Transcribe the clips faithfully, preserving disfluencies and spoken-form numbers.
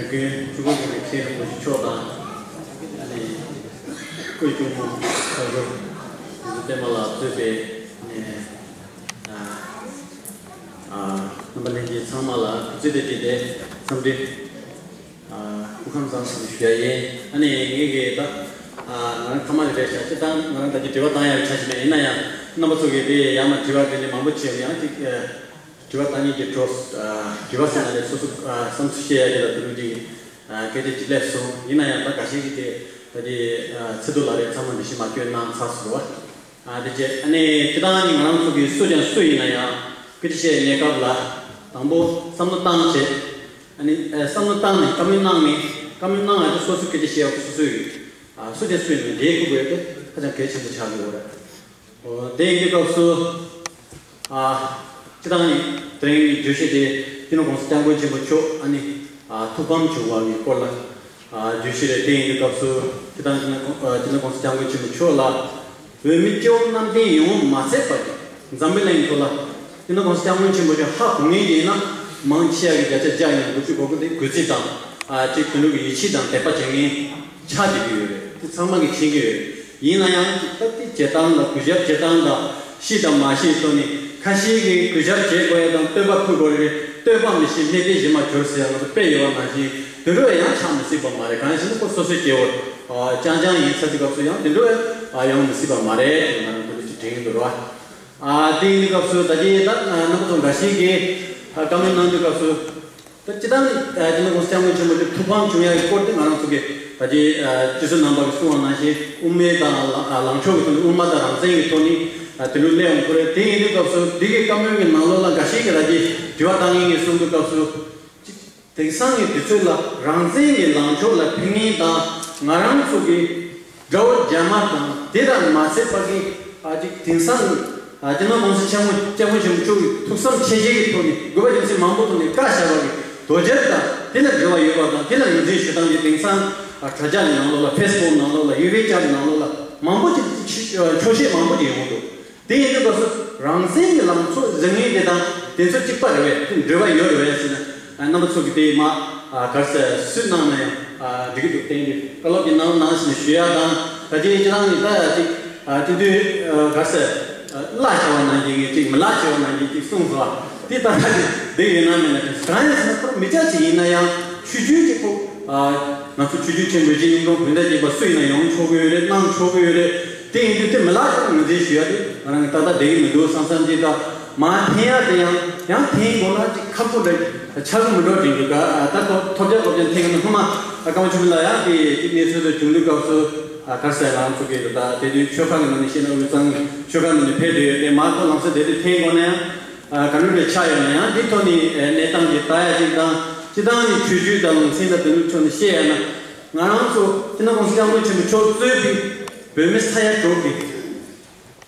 ཀུན་གཙུག་ལག་གི་མཁན་རིན་པོ་ཆེ་མཆོག་དང་། ཨ་ནི་སྐུ་གཅུང་མོ་ཚོགས་གཙོ་རིག་འཛིན་བསྟན་མ་ལགས་གཙོས་པའི་ནས་ཨ་ཨ་རྣམ་པ་ལྷན་རྒྱས་ཚང་མ་ལ་གུས་བརྩི་དང་བཅས་ཏེ་འཚམས་འདྲི་ཨ་སྐུ་ཁམས་བཟང་ཞུ་ཡ་ཡིན། ཨ་ནི་ངེད་ཀྱི་ད་ཨ་ང་རང་ཐ་མ་རེ་བྱ་སྤྱིར་བཏང་ང་རང་ད་ཅི་དྲི་བ་བཏང་ཡ་ཡོད་ཆ་ཞིག་མེད། ཡིན་ན་ཡང་རྣམ་པ་ཚོ་གིས་དེ་ཡར་མར་དྲི་བ་དྲིས་ལན་མང་པོ་བྱས་ཡང་ཅིག་ཨ། དྲི་བ་བཏང་མཁན་གྱི་འགྲོ། ཨ་དྲི་བ་ཟེར་ན་ལས་སོ་སོ་ཨ་བསམ་ཚུལ་བཤད་ཡ་དེ་ལ་དུ་རུ་ཅིག་ཨ་སྐད་ཆ་ཅིག་སླེབས་སོང་། ཡིན་ན་ཡང་ད་འགའ་ཤས་ཀྱིས་དེ་ད་དེ་ཨ་ཚེ་ཐར་ལགས་རེད། ཚང་མ་འགྲེལ་བཤད་མ་བསྐྱོན་གནང་ཚར་སོང་བ། ཨ་དེ་བྱས་ཨ་ནི་སྤྱིར་བཏང་ནི་ང་རང་ཚོ་གི་སུ་ཡང་སུ་ཡིན་ན་ཡང་སྐད་ཆ་བཤད་ཡ་གནས་སྐབས་ལ་དང་པོ་བསམ་བློ་བཏང་བྱས། ཨ་ནི་ཨ་བསམ་བློ་བཏང་ནས་བཀའ་མོལ་གནང་ནས་བཀའ་མོལ་གནང་ཡ་དེ་སོ་སོ་སྐད་ཆ་བཤད་ཡ་སོ་སོ་ཡིན། ཨ་སུ་དང་སུ་ཡིན་ན་འདིའི་ཁུག་དགོས་དེ་ཧ་ཅང་གལ་ཆེན་པོ་ཆགས་ཀྱི་ཡོད་རེད། ཨོ་དེ་ཡིན་དུས་སྐབས་སུ། ཨ་སྤྱིར་བཏང་ནི་དེ་རིང་གི་བརྗོད་གཞི་དེ་སྤྱི་ནོར་༸གོང་ས་༸སྐྱབས་མགོན་ཆེན་པོ་མཆོག་ཨ་ནི་ཨ་ཐུགས་ཕམ་བྱུང་བ་གི་སྐོར་ལ་ཨ་བརྗོད་གཞི་རེད། དེ་ཡིན་དུས་སྐབས་སུ་སྤྱིར་བཏང་སྤྱི་ནོར་༸གོང་ཨ་སྤྱི་ནོར་༸གོང་ས་༸སྐྱབས་མགོན་ཆེན་པོ་མཆོག་ལ་བོད་མི་སྐྱེ་བོ་གནམ་བསྟན་ཡོངས་མ་ཚད་པ་གི་འཛམ་བུ་གླིང་ཐོག་ལ་སྤྱི་ནོར་༸གོང་ས་༸སྐྱབས་མགོན་ཆེན་པོ་མཆོག་ཧ་གོ་མཁན་ཅིག་ཡིན་ན་མང་ཆེ་བ་གི་བརྒྱ་ཆ་བརྒྱ་ཡིན་ན་དགུ་བཅུ་གོ་དགུ་དེ་གུས་བརྩི་དང་ཨ་ཅིག་དོན་ལུགས་ཀྱི་ཡིད་ཆེས་དང་དད་པ་བྱེད་མཁན་ཆགས་བསྡད་ཀྱི་ཡོད་རེད། དེ་ཚང་མ་གིས་མཁྱེན་གྱི་ཡོད་རེད། ཡིན་ན་ཡང་ད་ལྟའི་བྱེད་སྟངས་དང་གུས་ཞབས་བྱེད་སྟངས་དང་ཤེས་དང་མ་ཤེས་ཐོག་ནས་ཁ་ཤས་ཀྱིས་གུས་ཞབས་བྱེད་དགོས་ཡ་དང་བསྟོད་པ་ཕུལ་དགོས་རེད། བསྟོད་པ་མི་ཤེས་སྨད་པའི་གཞི་མ་གྱུར་ཟེར་ཡ་ང་ཚོ་དཔེ་ཡོད་པ་ནང་བཞིན་དེ་འདྲ་ཡང་ཆགས་མི་སྲིད་པ་མ་རེད། གང་ཡིན་ཟེར་ན་ཁོ་སོ་སོའི་སྐྱེ་བོ་ཨ་རྐྱང་རྐྱང་ཡིན་ཚར་དུས་སྐབས་སུ་ཡང་དེ་འདྲ་ཡང་ཡོང་མི་སྲིད་པ་མ་རེད། ང་རང་དེ་འདྲ་ཅིག་དྲན་གྱི་འདུག་ར། ཨ་དེ་ཡིན་དུས་སྐབས་སུ་ད་ལྟའི་ད་རྣམ་པ་ཚོ་འགའ་ཞིག་གིས་ཨ་བཀའ་མོལ་གནང་དུས་སྐབས་སུ། ད་སྤྱིར་བཏང་ནི་ཨ་སྤྱི་ནོར་༸གོང་ས་༸སྐྱབས་མགོན་ཆེན་པོ་མཆོག་ཐུགས་ཕམ་བྱུང་ཡག་གི་སྐོར་དེ་ང་རང་ཚོ་གི་ད་ཅི་ཨ་སྤྱི་ཟུར་རྣམ་པ་གིས་གསུངས་པ་ནང་བཞིན་དབུ་མའི་དང་ལ་ཨ་ལངས་ཕྱོགས་ཀྱི་ཐོག་ནས་དབུ་མ་དང་རང་བཙན་གྱི་ཐོག་ནས་ཨ་དེ་ལུགས་སླེབས་ཡོང་གི་རེད། དེ་ཡིན་དུས་སྐབས་སུ་འདི་གི་བཀའ་མོལ་གྱི་ནང་ལོགས་ལ་འགའ་ཤས་ཀྱིས་ད་ཅི་དྲི་བ་བཏང་མཁན་གྱིས་གསུང་དུས་སྐབས་སུ། དེང་སང་གི་དུས་ཚོད་ལ་རང་བཙན་གྱི་ལངས་ཕྱོགས་ལ་ཕེབས་མཁན་དང་ང་རང་ཚོ་གི་དགྲ་བོ་རྒྱ་དམར་དང་དེ་དང་མ་ཚད་པ་གི་ཨ་ཅིག་དེང་སང་ཨ་སྤྱི་ནོར་༸གོང་ས་༸སྐྱབས་མགོན་ཆེན་པོ་མཆོག་གི་ཐུགས་བསམ་ཆེ་བཞེས་ཀྱི་ཐོག་ནས་དགོས་པ་རྒྱུ་མཚན་མང་པོ་ཐོག་ནས་བཀའ་བཞག་པ་གི་དོལ་རྒྱལ་དང་དེ་ལ་འབྲེལ་བ་ཡོད་པ་དང་དེ་ལ་ངོས་འཛིན་ཞུ་སྟངས་ཀྱི་དེང་སང་ཨ་དྲ་རྒྱ་ནང་ལོགས་ལ་ཕེ་སི་བུག་ནང་ལོགས་ལ་ཡུ་ཊུབ་ནང་ལོགས་ལ་མང་པོ་ཅིག་འཁྱོག་བཤད་མང་པོ་ཅིག་ཡོང་གི་འདུག་དེ་ཡིན་དུས་སྐབས་སུ་རང་བཙན་གྱི་ལངས་ཕྱོགས་བཟུང་མཁན་དེ་དང་དེ་ཚོ་གཅིག་པ་རེད་པས། དེ་འབྲེལ་བ་ཡོད་རེད་པས་ཟེར་ན། ཨ་རྣམ་པ་ཚོ་གིས་དེ་མ་ཨ་ག་རེ་ཟེར་སུས་གནང་ན་ཡང་ཨ་འགྲིག་གི་འདུག་བསྟན་གྱི་བཀའ་སློབ་ཀྱི་གནང་གནང་ཟེར་ནས་ཞུ་ཡ་དང་། ད་ཅི་ཅི་རང་ནི་ད་ཡ་ཅིག་ཨ་དེ་དུས་ཨ་ག་རེ་ཟེར་ཨ་གླ་བྱ་བ་ནང་བཞིན་གྱི་ཅིག་མི་གླ་བྱ་བ་ནང་བཞིན་ཅིག་གསུངས་སོང་། དེ་ལྟར་ད་ཅི་འདི་ཡིན་ན་མིན་ན་གང་ཡིན་ཟེར་ན་ཁོ་མི་སྐྱ་ཅིག་ཡིན་ན་ཡང་ཆོས་བརྒྱུད་ཅིག་པོ་ཨ་ང་ཚོ་ཆོས་བརྒྱུད་ཆེན་པོའི་སྤྱི་ནོར་བོན་ད་བརྒྱད་པ་སུ་ཡིན་ན་ཡོང་ཆོག་གི་ཡོད་རེད། གནང་ཆོག་གི་ཡོད་རེད། དེ་ཡིན་དུས་དེ་མི་ལག་ཅིག་ངོས་འཛིན་ཞུ་ཡ་དེ་ང་རང་གི་ཏག་ཏག་བསྡད་ཀྱི་མི་འདུག་བསམ་བསམ་གྱིས། ད་མར་འཐེན་ཡ་དེ་ཡང་ཡང་འཐེན་དགོས་ན་ཅིག་ཁག་པོ་འདྲ་ཆགས་ཀྱི་མི་འགྲོ་དྲན་གྱི། ག་ད་ཐོབ་ཐོབ་རྒྱ་ཐོབ་རྒྱ་འཐེན་གྱི་ན། སྔོན་མ་ཨ་ཀརྨ་ཆོས་འཕེལ་ལགས་ཡང་དེ་དེ་གནས་ཚུལ་དེ་བྱུང་དུས་སྐབས་སུ་ཨ་ག་རེ་ཟེར་ང་རང་ཚོ་གི་ད་དེ་དུས་ཆོལ་ཁ་གི་ནང་ནས་བཤད་ན་དབུས་གཙང་ཆོལ་ཁ་ནང་ནས་ཕེབས་བསྡད་ཡོད་དེ། མར་ཁོ་ལམ་སང་དེ་དུས་འཐེན་དགོས་ན་ཡང་ཨ་ག་འདྲ་རེ་ཆགས་ཡོད་ན་ཡང་དེ་ཐོག་ནས་ཨ་གནས་སྟངས་ཅིག་ལྟ་ཡ་ཅིག་དང་། སྤྱིར་བཏང་ནི་ཆོས་བརྒྱུད་དང་ལུང་ཚན་དང་དེ་ཚོའི་ཕྱོགས་ནས་བཤད་ཡ་ན། ང་རང་ཚོ་སྤྱི་ནོར་༸གོང་ས་༸སྐྱབས་མགོན་ཆེན་པོ་མཆོག་གཙོས་པའི་བོད་མི་ས་ཡ་དྲུག་གི་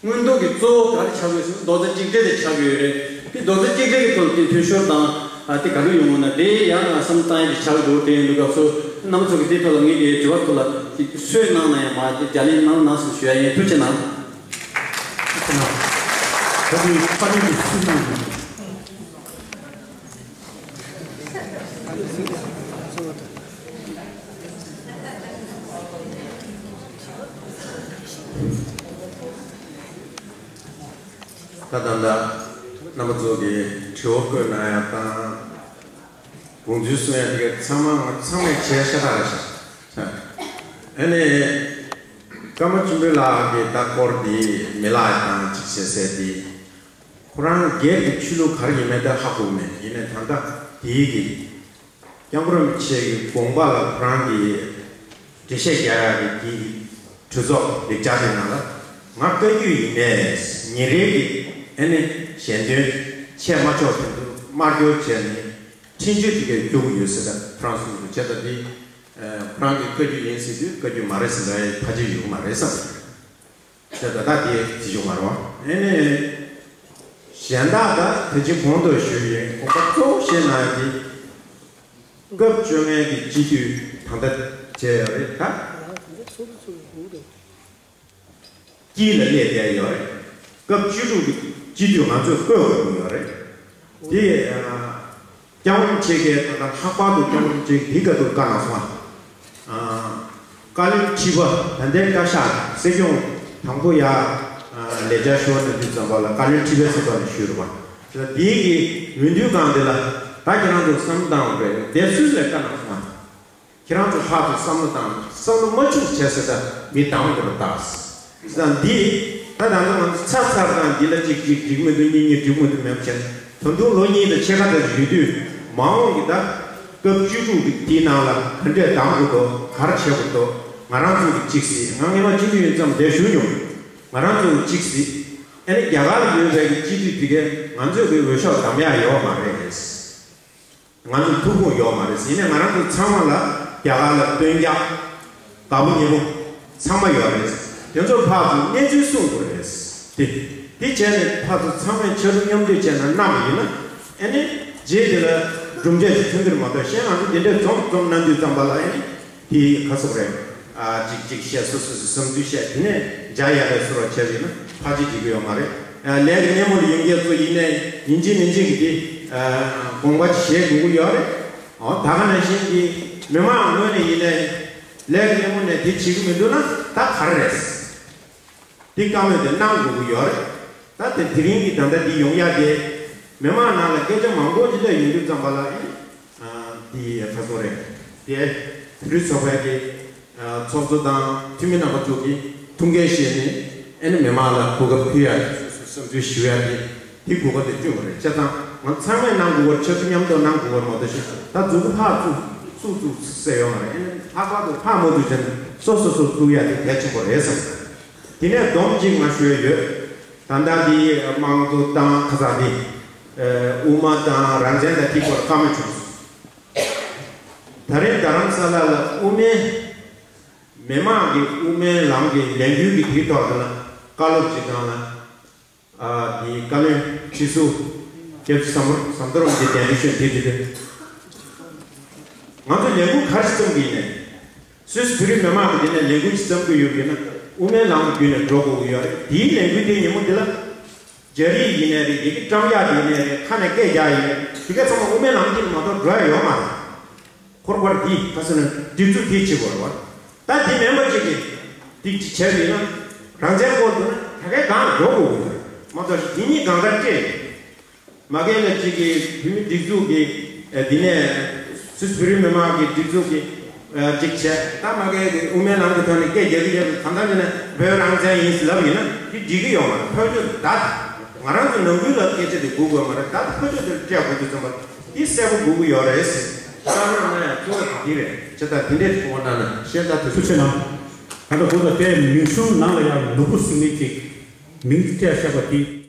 མངོན་འདོད་ཀྱི་གཙོ་བོ་ག་རེ་ཆགས་ཡོད་ཟེར་ན་རྡོག་རྩ་གཅིག་སྒྲིལ་དེ་ཆགས་ཡོད་རེད། དེ་རྡོག་རྩ་གཅིག་སྒྲིལ་གྱི་ཐོག་དེ་འཐུས་ཤོར་དང་ཨ་དེ་ག་རེ་ཡོང་ངོ་ན་དེ་ཡང་བསམ་བློ་བཏང་ཡ་ཅིག་ཆགས་འདུག་དེ་ཡིན་དུས་སྐབས་སུ་རྣམ་པ་ཚོ་གིས་དེའི་ཐོག་ལ་ངེད་ཀྱི་དྲི་བ་ཐོག་ལ་ཅིག་གསོལ་གནང་ན་ཡང་མ་དེ་རྒྱ་ལན་གནང་གནང་ཟེར་ཞུ་ཡ་ཡིན། ཐུགས་རྗེ་གནང་། ཐུགས་རྗེ་གནང་། ད་དེ་ཕ་རོལ་ཏུ་སུན་གནང་ཡིན། ད་ད་ལྟ་རྣམ་པ་ཚོ་གིས་དྲི་བ་བཀོད་གནང་ཡ་དང་དགོངས་ཚུལ་གསུང་ཡ་དེ་ག་ཚང་མ་ང་ཚང་མས་བྱས་ཤ་སྟག་རེད་ཤག་ཨ་ནི་ཀརྨ་ཆོས་འཕེལ་ལགས་ཀྱིས་ད་སྐོར་དེ་མི་ལག་དང་ཅིག་བྱས་ཟེར་དེ། ཁོ་རང་སྒེར་གྱི་ཆོས་ལུགས་ག་རེ་ཡིན་མིན་དེ་ཧ་གོ་མེད། ཡིན་ནའི་ད་ལྟ་དེའི་གི་སྐྱབས་མགོན་རིན་པོ་ཆེ་གི་དགོངས་པ་ལ་ཁོ་རང་གི་འགྲེལ་བཤད་རྒྱག་ཡ་གི་དེའི་གི་གྲོས་ཚོགས་ལེགས་སྦྱར་དེ་ནང་ལ་ང་བཀའ་བརྒྱུད་ཡིན་ནའི་ཉིན་རེ་གི་ཨ་ནི་ཞལ་འདོན་བྱས་མ་ཆོག་དེ་ཚོ་དམར་སྐྱོར་བྱས་ནས་འཕྲིན་བཅོལ་དེ་གའི་སྐྱོ་གི་ཡོད་ཟེར། ད་ཁོ་རང་གསུངས་འདུག་བྱས་ཙང་དེ་ཁོ་རང་གི་བཀའ་བརྒྱུད་ཡིན་ཟེར་དུས་བཀའ་བརྒྱུད་མ་རེད་ཟེར་འདྲ་ཡ་ཕལ་ཆེར་ཡོད་མ་རེད་བསམ། དེ་ད་ལྟ་དེ་བརྩི་ཆོག་མ་རེད་པ། ཨེ་ནས་གཞན་དག་ད་དེ་ཅི་གོང་དུ་ཞུས་ཡིན། དགོངས་པ་གཙོ་བོ་བཤད་ན་དེ་སྐབས་བཅོ་ལྔའི་གི་སྤྱི་འཐུས་ད་ལྟ་བྱས་ཡོད་རེད། ད་དཀྱིལ་ལ་སླེབས་བསྡད་ཡོད་རེད། སྐབས་བཅུ་དྲུག་གི་སྤྱི་འཐུས་ང་ཚོས་བསྐོས་དགོས་ཀྱི་ཡོད་རེད། དེ་ཨ། སྐྱབས་མགོན་ཆེ་གེ་ད་ལྟ་ལྷག་པར་དུ་སྐྱབས་མགོན་ཆེ་གེ་འདི་ག་དུ་བཀའ་གནང་སོང་། ཨ། བཀའ་བློན་ཁྲི་པ་ད་ལྟའི་བཀའ་ཤག་སྲིད་སྐྱོང་དང་པོ་ཡ། ཨ། ལས་བྱ་ཞུ་བ་ནས་དུས་ཙམ་པ་ལ་བཀའ་བློན་ཁྲི་པའི་ཚབ་པ་ནས་ཞུས་རུ་བ། དེ་ལ་དེའི་གི་འོས་བསྡུ་སྒང་དེ་ལ་ད་ཁྱེད་རང་ཚོ་བསམ་བློ་བཏང་རེད་དེ་སུས་ལས་བཀའ་གནང་སོང་། ཁྱེད་རང་ཚོ་ལྷག་ཏུ་བསམ་བློ་བཏང་། བསམ་བློ་མ་བཅུག་བྱས་ཟེར་ད་མི་དང་པོ་དེ་ལ་བཏགས། ད་འདི་ད་ད་ལྟ་ང་ཚོ་ཚར་ཚར་དང་འདི་ལ་གཅིག་གཅིག་འགྲིག་མི་འདུག་གཉིས་གཉིས་འགྲིག་མི་འདུག་མེད་པ་བྱས་ན་ད་དུང་ལོ་གཉིས་དང་ཕྱེད་ཀ་ཙམ་ཡོད་དུས་མ་འོངས་ཀྱི་ད་སྐབས་བཅུ་དྲུག་གི་དེའི་ནང་ལ་ག་འདྲས་གདམ་དགོས་འདུག་ག་རེ་བྱེད་དགོས་འདུག་ང་རང་ཚོ་གི་གཅིག་སྲིད། ང་སྔོན་མ་སྤྱི་འཐུས་ཡིན་ཙམ་བསྡད་བཞུགས་མྱོང་། ང་རང་ཚོ་གི་གཅིག་སྲིད། ཨ་ནི་རྒྱ་གར་ལ་ཡོད་པའི་གི་སྤྱི་འཐུས་དེ་གས་ང་ཚོས་གི་འོས་ཤོག་གདམ་ཡག་ཡོད་མ་རེད། ང་ཚོ་ཐུགས་ཁུར་ཡོད་མ་རེད། ཡིན་ནའི་ང་རང་ཚོ་ཚང་མ་ལ་རྒྱ་གར་ལ་སྟོན་རྒྱག་དགའ་པོ་ཉེ་པོ་ཚང་མ་ཡོད་རེད། དེ་ཚོར་ཕར་ཚུར་གནས་ཚུལ་གསུང་དགོས་རེད། དེ་དེ་བྱས་ནས་ཕར་ཚུར་ཚང་མས་ཕྱར་གྲུ་མཉམ་འདེགས་བྱས་ན་གནང་བ་ཡིན་ན་ཨ་ནི་རྗེས་དེ་ལ་གྲུབ་འབྲས་ཅིག་ཐོན་གྱི་རེད་མ་གཏོགས་གཞན་ང་ཚོ་དེ་འདྲས་འཛོམས་འཛོམས་གནང་དུས་ཙམ་པ་ལ་ཨ་ནི། དེ་ག་སོག་རེད། ཨ་ཅིག་ཅིག་བཤད་སོ་སོ་སོའི་བསམ་ཚུལ་བཤད་དེ་ནས་མཇལ་ཡག་རེད་ཟེར་བ་བྱས་པ་ཡིན་ན་ཕལ་ཆེར་འགྲིག་གི་ཡོད་མ་རེད། ཨ་ལས་ཀྱི་སྣེ་མོ་ལ་ཡོང་མཁན་ཚོ་ཡིན་ནའི་ཡིན་གཅིག་མིན་གཅིག་གི་དེ་ཨ་དགོངས་པ་ཅིག་བཞེས་དགོས་ཀྱི་ཡོད་རེད། འོ་ད་ག་ནང་བཞིན་གྱི་མི་མང་ངོས་ནས་ཡིན་ནའི་ལས་ཀྱི་སྣེ་མོ་ནས་དེ་བྱེད་ཀྱི་མི་འདུག་ན་ད་ག་རེ་རེད། འདི་བཀའ་མོལ་དེ་གནང་དགོས་ཀྱི་ཡོད་རེད། ད་དེ་དེ་རིང་གི་ད་ལྟ་འདི་ཡོང་ཡག་དེ་མི་མང་ནང་ལ་སྐད་ཆ་མང་པོ་ཅིག་སླེབས་ཡོང་དུས་ཙམ་པ་ལ་ཨ་འདི་ཁ་སོ་རེད། དེ་བོད་རིགས་ཚོགས་པའི་གི་ཚོགས་གཙོ་དང་འཐུས་མི་རྣམ་པ་ཚོ་གི་ཐུགས་འགན་བཞེས་ནས་ཨ་ནི་མི་མང་ལ་གོ་སྐབས་ཕུལ་ཡག་བསམ་ཚུལ་ཞུ་ཡག་དེ་དེ་གོ་སྐབས་དེ་བསྐྲུན་པ་རེད། བྱས་ཙང་ང་ཚང་མས་གནང་དགོས་པར་ཆབ་སྲིད་མཉམ་དུ་གནང་དགོས་པར་མ་གཏོགས་ཤིག་ད་མཛུབ་གུ་ཕར་བཙུགས་བཙུགས་བཙུགས་ཟེར་ཡོང་བ་རེད། ཨ་ནི་ལྷག་པར་དུ་ཕར་མ་བཙུགས་བྱས་ནས་སོ་སོ་སོ་བཙུགས་ཡག་དེ་གལ་ཆེན་པོ་རེད་བསམ། དེ་ནས་སྡོམ་གཅིག་ང་ཞུ་ཡ་ཡོད། ད་ལྟ་འདི་དམངས་གཙོ་དང་ཁ་ས་འདི་དབུ་མ་དང་རང་བཙན་དང་དེ་སྐོར་བཀའ་མོལ་བྱུང་སོང་། ད་རེས་རྡ་རམ་ས་ལ་ལ་དབུ་མའི་མི་མང་གི་དབུ་མའི་ལམ་གྱི་ལས་འགུལ་གྱི་དེའི་ཐོག་ཏུ་ལ་བཀའ་སློབ་ཅིག་གནང་ལ། ཨ་དེའི་བཀའ་བློན་ཁྲི་ཟུར་སྐྱབས་རྗེ་ཟམ་ཟམ་གདོང་རིན་པོ་ཆེ་གདན་འདྲེན་ཞུས་དེ་དེ་དེ། ང་ཚོ་ལས་འགུལ་ག་རེ་བརྩམས་ཀྱི་ཡིན་ནས། སུད་སི་བོད་རིགས་མི་མང་གི་དེ་ནས་ལས་འགུལ་ཞིག་བརྩམས་ཀྱི་ཡོད་པ་ཡིན་ན་དབུ་མའི་ལམ་གྱི་བརྒྱུད་ནས་འགྲོ་དགོས་ཀྱི་ཡོད་རེད། དེའི་ལས་འགུལ་དེ་ཉིན་མོ་འདི་ལ་རྒྱ་རིགས་ཡིན་ནའི་རེད། ཡི་གེ་བཀྲམ་ཡག་དེ་ཡིན་ནའི་རེད། ཁ་ནས་སྐད་རྒྱག་ཡིན་ནའི་དེ་ག་ཚང་མ་དབུ་མའི་ལམ་གྱི་མ་གཏོགས་འགྲོ་ཡ་ཡོད་མ་རེད། འཁོར་བར་འདི་ཁ་སང་ནས་སྒྲིག་འཛུགས་འདི་བྱེད་དགོས་རེད་བ། ད་འདི་མིན་པ་ཅིག་གིས་འདི་ཅིག་བྱས་པ་ཡིན་ན་རང་བཙན་སྐོར་དུ་ན་ད་གའི་གང་འགྲོ་དགོས་ཀྱི་རེད། མ་གཏོགས་འདི་གཉིས་གང་ག་སྤྲད། མ་གའི་ལ་ཅིག་གིས་བོད་མི་སྒྲིག་འཛུགས་ཀྱི་ཨ་འདི་ནས་སུད་སི་བོད་རིགས་མི་མང་གི་སྒྲིག་འཛུགས་ཀྱི་ཨ་ཅིག་བྱས། ད་མ་གའི་དབུ་མའི་ལམ་གྱི་ཐོག་ནས་སྐད་རྒྱག་གི་ཡོད་པ་གང་ལྟར་ཡིན་ན་བོད་རང་བཙན་ཡིན་ཟེར་ལབ་ཡིན་ན་འདི་འགྲིག་གི་ཡོད་མ་རེད། ཕར་ཕྱོགས་ད་ང་རང་ཚོ་ནང་ཁུལ་ལ་སྐད་ཆ་དེ་དགོས་དགོས་མ་རེད། ད་ཕར་ཕྱོགས་དེར་སྤྲད་དགོས་དུས་ཙམ་པ། འདི་གསལ་པོ་དགོས་ཀྱི་ཡོད་རེད་ཟེར། བསམ་བློ་གནང་ཡ་གཙོ་བོ་དེ་འདི་རེད། ཇི་ལྟར་དེ་འདྲས་ཐུགས་དགོངས་གནང་ན་ཤེས་ད་དེ་ཚོ་ཆེ་ན། ད་ལྟ་བོད་ལ་དེ་མིང་གཞུང་ནང་ལ་ཡང་ནོར་བུ་ཟེར་མཁན་ཅིག་མིང་སྤྲད་བཞག་པ་དེ།